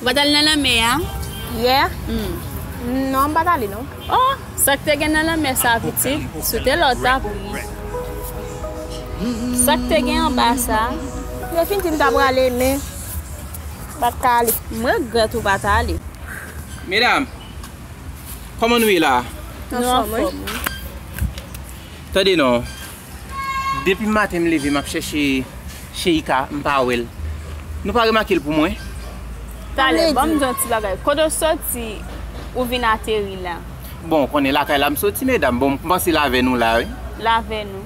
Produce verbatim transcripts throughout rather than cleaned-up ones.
Ou pa t al nan lanmè a? Yè? Hmm. Non, m pa t ale, non. Oh, sa k te gen nan lanmè sa, pitit? Si w te la, w t ap ri. Sa k te gen anba sa? Yo fin di m ta prale, men m pa t ka ale. M regrèt ou pa t ale. Medam, kòman nou ye la? Nou anfòm, wi. Tande non. Depi maten m leve, m ap chèche Sheika, m pa wè l. Nou pa remake l pou mwen? Talè, ban m di yon ti bagay. Kote w soti, ou vin ateri la? Bon, w konnen lakay la m soti, medam. Bon, m panse l avè nou la, wi. L avè nou.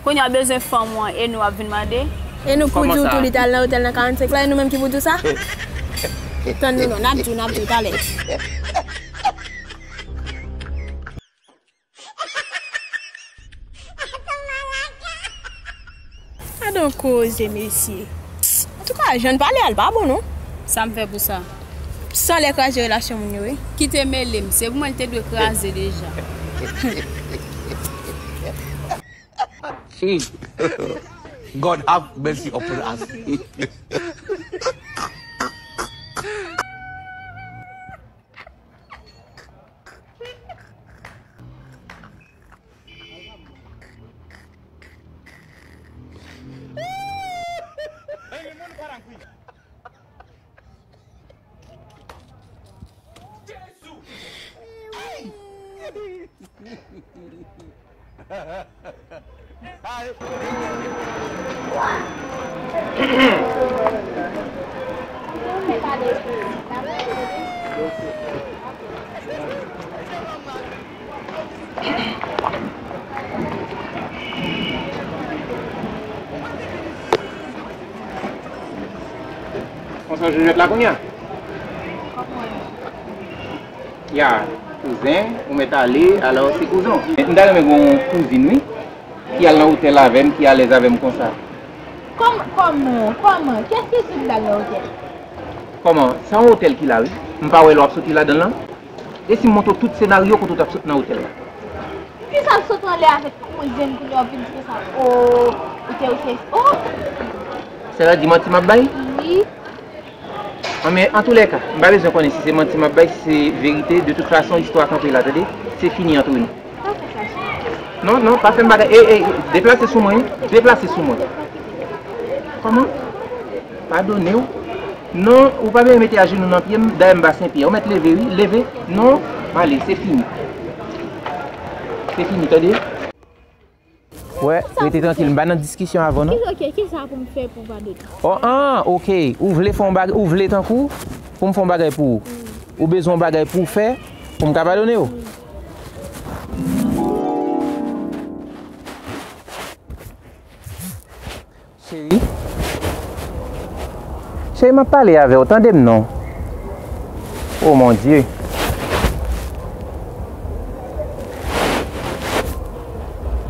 Kounye a w bezwen fanm ou an, e nou w ap vin mande? E nou pou di w tou li t al nan otèl nan karannsenk la, e nou menm ki pou di w sa? Tann nou non, n ap di w, n ap di w talè. Gadon koze, mesye. Antouka, jan n pale a, l pa bon, non. Sa m fè pou sa? San lè kraze relasyon moun yo, wi. Kite mele m, se pou mwen l te dwe kraze deja. God have mercy upon us. Konsa w jwenn jwèt la kounye a? Ya, kouzen, ou mèt ale, alò se kouzen w. M ta renmen gen yon kouzin, wi, ki al nan otèl avè m, ki alèz avè m konsa. Kòm-, kòman, kòman? Kiyès ki di m t al nan otèl? Kòman? Se yon otèl ki la, wi. M pa wè lè w ap soti ladan l lan. E si m montre w tout senaryo kote w t ap sot nan otèl la? Kisa l sot anlè avèk kouzen m kounye a w ap vin di konsa? O, ou te, ou te, o! Sèl la di manti m ap bay? Wi. An, men, antoulèka, m pa bezwen konnen si se manti m ap bay, si se verite. De tout fason, istwa kanpe la, tande? Se fini ant nou. Pa fè sa, cheri. Non, non, pa fè m bagay. Ey, ey, deplase sou mwen, wi. Deplase sou mwen. Kòman? Padone w? Non, ou pa bezwen mete ajenou nan pye m, dayè m pa Senpyè. Ou mèt leve, wi, leve. Non, m ale, se fini. Se fini, tande? Wè, rete trankil, m pa nan diskisyon avè w, non. Ki, ok, kisa pou m fè pou padone? Oh, ah, ok. Ou vle fè yon bagay, ou vle tankou pou m fè yon bagay pou ou? Ou bezwen yon bagay pou w fè pou m ka padone w? Cheri. Cheri, m ap pale avè w, tande m non. Oh mon Dieu.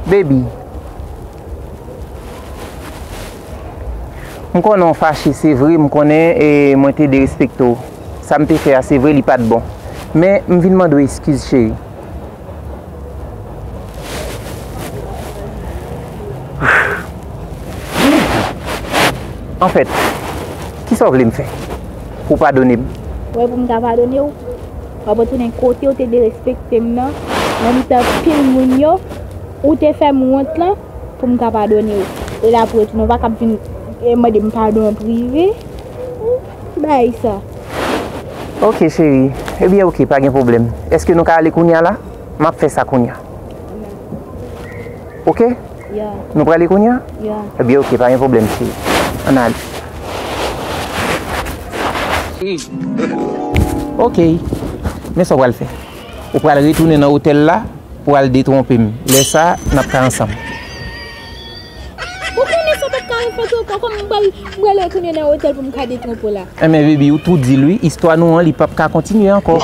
Baby. M konnen w fache, se vre, m konnen e mwen te derespekte w. Sa m te fè a, se vre, li pa t bon. Men, m vin mande w eskiz, cheri. Anfèt, kisa w vle m fè pou w padone m? Wè, pou m ta padone w, w ap retounen kote w te derespekte m nan, nan mitan pil moun yo, ou te fè m wont lan, pou m ka padone w. E la pou retounen, w pa kab vin, e, mande m padon an prive. Bay sa. Ok, cheri. Ebyen, ok, pa gen pwoblèm. Èske nou ka ale kounye a la? M ap fè sa kounye a. Ok? Ya. Nou prale kounye a? Ya. Ebyen, ok, pa gen pwoblèm, cheri. Ann ale. Ok. Men sa w pral fè. Ou pral retounen nan otèl la pou al detwonpe m. Lè sa a, n ap ka ansanm. Ou konnen sa p ap ka refèt ankò, kòman m pral, m pral retounen nan otèl pou m ka detwonpe w la? Enben, baby, ou tou di l wi, istwa nou an, li p ap ka kontinye ankò.